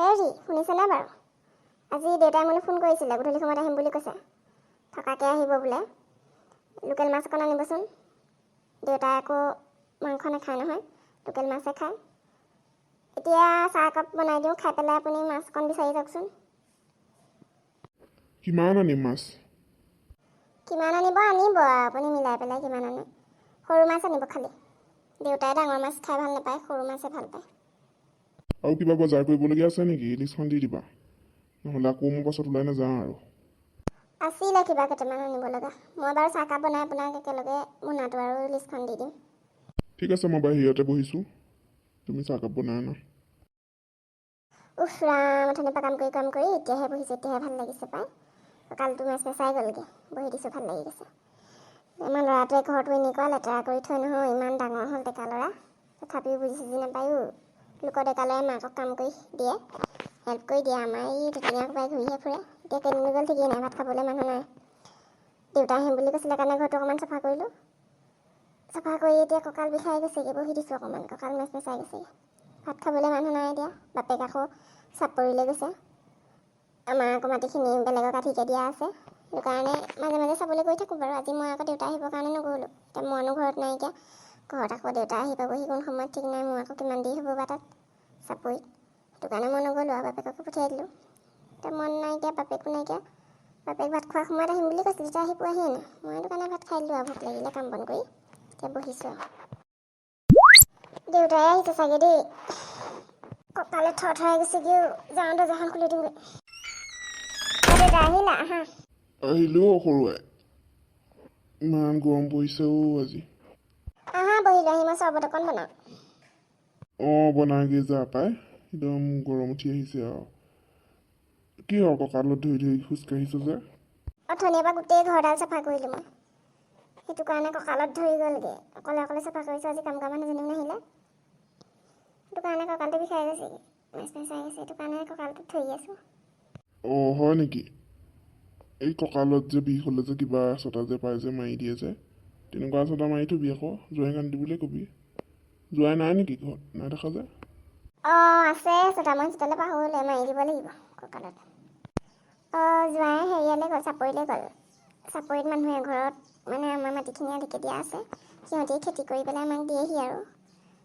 হেৰি, শুনিছেনে বাৰু? আজি দেউতাই মোলৈ ফোন কৰিছিলে, গধূলি সময়ত আহিম বুলি কৈছে। থকাকৈ আহিব বোলে। লোকেল মাছ অকণ আনিবচোন। দেউতাই আকৌ মাংস নাখায় নহয়, লোকেল মাছহে খায়। এতিয়া চাহ একাপ বনাই দিওঁ, খাই পেলাই আপুনি মাছ অকণ বিচাৰি যাওকচোন। কিমান আনিম মাছ? কিমান আনিব আনিব আৰু, আপুনি মিলাই পেলাই কিমান আনে। সৰু মাছ আনিব খালি। দেউতাই ডাঙৰ মাছ খাই ভাল নাপায়, সৰু মাছহে ভাল পায়। আৰু কিবা বজাৰ কৰিবলগীয়া আছে নেকি? লিষ্টখন দি দিবা, নহ'লে আকৌ মোৰ পাছত ওলাই নাযাওঁ আৰু। আছিলে কিবা কেইটামান আনিব লগা। মই বাৰু চাহকাপ বনাই আপোনাক একেলগে মোনাটো আৰু লিষ্টখন দি দিম। ঠিক আছে, মই বাহিৰতে বহিছোঁ, তুমি চাহকাপ বনাই আনা। উফ ৰাম, অথনিৰ পৰা কাম কৰি কাম কৰি এতিয়াহে বহিছোঁ, এতিয়াহে ভাল লাগিছে পাই। কঁকালটো মেচ মেচাই গ'লগৈ। বহি দিছোঁ, ভাল লাগি গৈছে। আমাৰ ল'ৰাটোৱে ঘৰটো এনেকুৱা লেতেৰা কৰি থয় নহয়। ইমান ডাঙৰ হ'ল ডেকা ল'ৰা, তথাপিও বুজি চুজি নাপায়ো। লোকৰ ডেকা ল'ৰাই মাকক কাম কৰি দিয়ে, হেল্প কৰি দিয়ে। আমাৰ এই ঢুটীঙা সোপাই ঘূৰিহে ফুৰে। এতিয়া কেনিনো গ'ল ঠিকেই নাই। ভাত খাবলৈ মানুহ নাই। দেউতা আহিম বুলি কৈছিলে কাৰণে ঘৰটো অকণমান চাফা কৰিলোঁ। চাফা কৰি এতিয়া কঁকাল বিষাই গৈছেগৈ, বহি দিছোঁ অকণমান। কঁকাল মেচ মেচাই গৈছেগৈ। ভাত খাবলৈ মানুহ নাই এতিয়া। বাপেক আকৌ চাপৰিলৈ গৈছে। আমাৰ আকৌ মাটিখিনি বেলেগক আধিকে দিয়া আছে, সেইটো কাৰণে মাজে মাজে চাবলৈ গৈ থাকোঁ বাৰু। আজি মই আকৌ দেউতা আহিবৰ কাৰণে নগ'লোঁ। এতিয়া মনো ঘৰত নাইকিয়া। ঘৰত আকৌ দেউতা আহি পাবহি কোন সময়ত ঠিক নাই। মোৰ আকৌ কিমান দেৰি হ'ব বা তাত চাপৰিত, সেইটো কাৰণে মই নগ'লোঁ আৰু, বাপেককে পঠিয়াই দিলোঁ। এতিয়া মন নাইকিয়া, বাপেকো নাইকিয়া। বাপেক ভাত খোৱাৰ সময়ত আহিম বুলি কৈছিল, তেতিয়া আহি পোৱাহিয়ে নাই। মই সেইটো কাৰণে ভাত খাই দিলোঁ আৰু, ভোক লাগিলে। কাম বন কৰি এতিয়া বহিছোঁ আৰু। দেউতাই আহিছে চাগে দেই। কঁকালে থৰ থৰাই গৈছেগৈ। যাওঁ, দৰ্জাখন খুলি দিওঁগৈ। অ দেউতা, আহিলা? আহা। আহিলোঁ অ' সৰুৱাই। ইমান গৰম পৰিছে অ' আজি। আহা, বহি লোৱাহি, মই চৰ্বত অকণ বনাওঁ। অঁ, বনাগে যা পাই। একদম গৰম উঠি আহিছে আৰু। কি হয়, কঁকালত ধৰি ধৰি খোজকাঢ়িছ যে? অথনিৰ পৰা গোটেই ঘৰডাল চাফা কৰিলোঁ মই, সেইটো কাৰণে কঁকালত ধৰি গ'লগৈ। অকলে অকলে চাফা কৰিছোঁ আজি, কাম কৰা মানুহজনীও নাহিলে। সেইটো কাৰণে কঁকালটো বিষাই গৈছেগৈ, মেচ মেচাই গৈছে। সেইটো কাৰণে কঁকালটোত ধৰি আছোঁ। অঁ, হয় নেকি? এই কঁকালত যে বিষ হ'লে যে কিবা চটা যে পাই যে মাৰি দিয়ে যে, তেনেকুৱা চটা মাৰি থবি আকৌ। জোঁৱাইক আনি দিবলৈ কবি। জোঁৱাই নাই নেকি ঘৰত? নাই দেখা যে। অঁ, আছে চটা। মই চোতালে পাহৰিলে, মাৰি দিব লাগিব কঁকালত। অঁ, জোঁৱাই হেৰিয়ালৈ গ'ল, চাপৰিলৈ গ'ল। চাপৰিত মানুহে ঘৰত মানে আমাৰ মাটিখিনি আধিকে দিয়া আছে, সিহঁতি খেতি কৰি পেলাই আমাক দিয়েহি আৰু।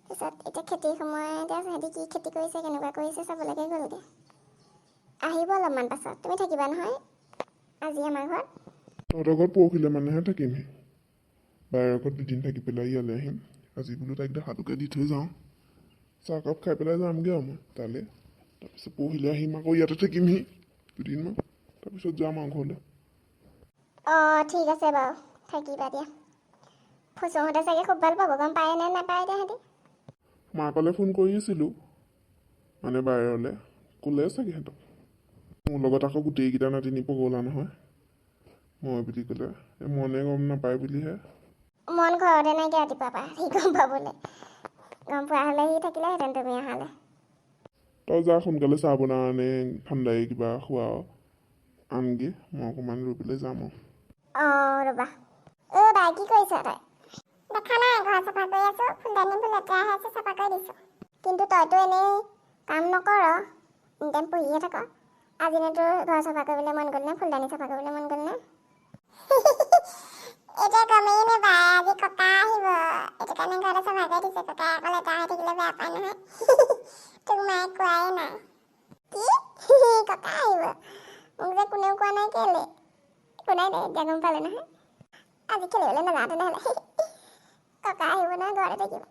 তাৰপিছত এতিয়া খেতিৰ সময়, এতিয়া সিহঁতি কি খেতি কৰিছে, কেনেকুৱা কৰিছে চাবলৈকে গ'লগৈ। আহিব অলপমান পাছত। তুমি থাকিবা নহয় আজি আমাৰ ঘৰত? তহঁতৰ ঘৰত পৰহিলে মানেহে থাকিমহি। বায়েৰৰ ঘৰত দুদিন থাকি পেলাই ইয়ালৈ আহিম। আজি বোলো তাইক দেখাটোকে দি থৈ যাওঁ। চাহকাপ খাই পেলাই যামগৈ আৰু মই তালৈ। তাৰপিছত পৰহিলৈ আহিম, আকৌ ইয়াতে থাকিমহি দুদিনমান, তাৰপিছত যাম আৰু ঘৰলৈ। অঁ, ঠিক আছে বাৰু, থাকিবা দিয়া। ফুচৌহঁতে চাগে খুব ভাল পাব। গম পায় নে নাপায় এতিয়া সিহঁতি? মাকলৈ ফোন কৰিছিলোঁ, মানে বায়েৰলৈ। ক'লে চাগে সিহঁতক। মোৰ লগত আকৌ গোটেইকেইটা নাতিনী পগলা নহয়। মই বুলি ক'লে এই মনে গম নাপায় বুলিহে। মন ঘৰতে নাইকিয়া ৰাতিপুৱাৰ পৰা, সি গম পাবলৈ। গম পোৱা হ'লে সি থাকিলেহেঁতেন তুমি অহালে। তই যা, সোনকালে চাহ বনা নে ঠাণ্ডাই কিবা খোৱা আনগে। মই অকণমান ৰৈ পেলাই যাম আৰু। অঁ, ৰ'বা। অ' বাই, কি কৰিছ তই? দেখা নাই, ঘৰ চাফা কৰি আছোঁ। ফুলদানিবোৰ লেতেৰা হৈ আছে, চাফা কৰি দিছোঁ। কিন্তু তইতো এনেই কাম নকৰ, এনি টাইম পঢ়িয়ে থাক। আজিনো তোৰ ঘৰ চাফা কৰিবলৈ মন গ'ল নে, ফুলদানি চাফা কৰিবলৈ মন গ'ল নে? এতিয়া গমেই নাপায়, আজি ককা আহিব, এইটো কাৰণে ঘৰতে চাফা কৰি দিছে। ককাই আকৌ লেতেৰা হৈ থাকিলে বেয়া পায় নহয়। তোক মায়ে কোৱাই নাই। কি, ককা আহিব? মোক যে কোনেও কোৱা নাই কেলে? একো নাই দে, এতিয়া গম পালে নহয়। আজি খেলিবলৈ নাযাওঁ তেনেহ'লে। ককা আহিব নহয়, ঘৰতে থাকিব।